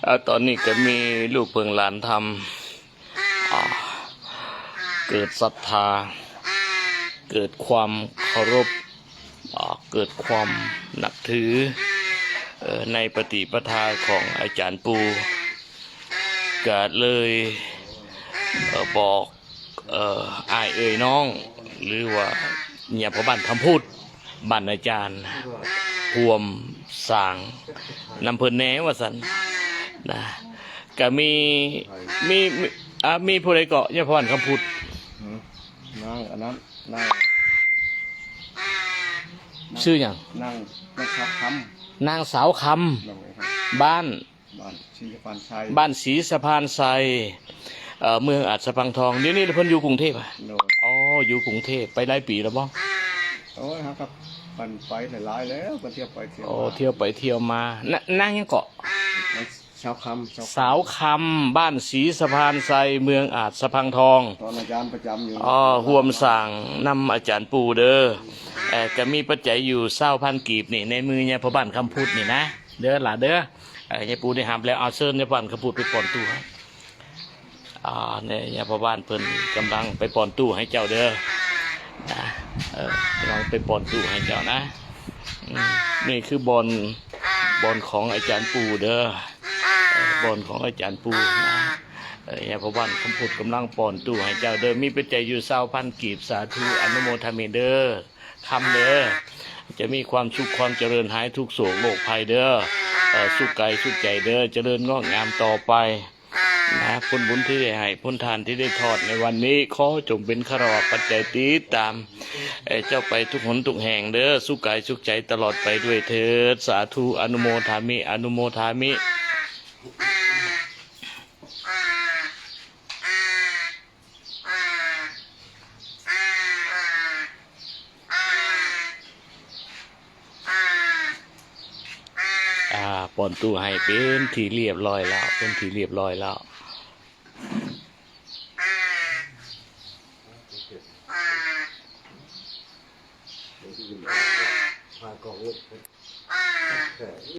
ເອີ ຕອນນີ້ກໍມີລູກເພິ່ງຫຼານທຳ ອ່າ ເກີດສັດທາ ເກີດຄວາມເຄົາລົບ ອ່າ ເກີດຄວາມນັບຖື ເອີ ໃນປະຕິປະທາຂອງອາຈານປູ່ ກະເລີຍ ເອີ ບອກ ເອີ ອ້າຍເອີຍນ້ອງ ຫຼືວ່າຍາພໍ່ບ້ານຄຳພຸດ ບ້ານອາຈານ ຮ່ວມສ້າງນຳເພິ່ນແດ່ວ່າຊັ້ນນະ. ກະມີ ມີ ມີ ອ່າ ມີຜູ້ໃດເກາະຍາພໍ່ບ້ານຄຳພຸດ? ນາງອັນນັ້ນ ນາງ ຊື່ຫຍັງ? ນາງ ນາງສາວຄຳ ນາງສາວຄຳ ໂດຍ ບ້ານ ບ້ານສີສະພານໄຊ ບ້ານສີສະພານໄຊ. ເອີ ເມືອງອາດສະພັງທອງ. ດຽວນີ້ເພິ່ນຢູ່ກຸງເທບ? ໂດຍ. ອໍ ຢູ່ກຸງເທບ ໄປຫຼາຍປີແລ້ວບໍ່? ໂອ້ຍ ຫາກັບ ເພິ່ນໄປຫຼາຍໆແລ້ວ ເພິ່ນທ່ຽວໄປທ່ຽວມາ. ໂອ້ ທ່ຽວໄປທ່ຽວມາ. ນາ ນາງຫຍັງເກາະ? ສາວຄຳ ສາວຄຳ ບ້ານສີສະພານໄຊ ເມືອງອາດສະພັງທອງ. ຕອນອາຈານປະຈຳຢູ່ ອໍ ຮ່ວມສ້າງນຳອາຈານປູ່ເດີ. ເອີ ກະມີປັດໄຈຢູ່ຊາວພັນກີບນີ້ ໃນມືຍາພໍ່ບ້ານຄຳພຸດນີ້ນະ ເດີຫຼາເດີ. ເອີ ຍາປູ່ໄດ້ຮັບແລ້ວ ເອົາ ເຊີນຍາພໍ່ບ້ານຄຳພຸດໄປປ້ອນຕູ້ໃຫ້. ອ່າ ນີ້ຍາພໍ່ບ້ານເພິ່ນກຳລັງໄປປ້ອນຕູ້ໃຫ້ເຈົ້າເດີ ນະ. ເອີ ກຳລັງໄປປ້ອນຕູ້ໃຫ້ເຈົ້ານະ. ອືມ ນີ້ຄືບ່ອນ ບ່ອນຂອງອາຈານປູ່ເດີ ບ່ອນຂອງອາຈານປູ່ນະ. ເອີ ຍາພໍ່ບ້ານຄຳພຸດກຳລັງປ້ອນຕູ້ໃຫ້ເຈົ້າເດີ ມີປັດໄຈຢູ່ຊາວພັນກີບ. ສາທຸ ອະນຸໂມທາມິເດີ ຄຳເດີ ຈະມີຄວາມສຸກຄວາມຈະເລີນ ຫາຍທຸກໂສກໂລກໄພເດີ. ເອີ ສຸກກາຍສຸກໃຈເດີ ຈະເລີນງອກງາມຕໍ່ໄປນະ. ຜົນບຸນທີ່ໄດ້ໃຫ້ ຜົນທານທີ່ໄດ້ທອດໃນວັນນີ້ ຂໍຈົ່ງເປັນຄາລະວະປັດໄຈຕິດຕາມ ເອີ ເຈົ້າໄປທຸກຫົນທຸກແຫ່ງເດີ ສຸກກາຍສຸກໃຈຕະຫຼອດໄປດ້ວຍເທີດ. ສາທຸ ອະນຸໂມທາມິ ອະນຸໂມທາມິ. ອ່າ ປ້ອນຕູ້ໃຫ້ເປັນທີ່ລຽບຮ້ອຍແລ້ວ ເປັນທີ່ລຽບຮ້ອຍແລ້ວ. ພາກອງເລີຍ.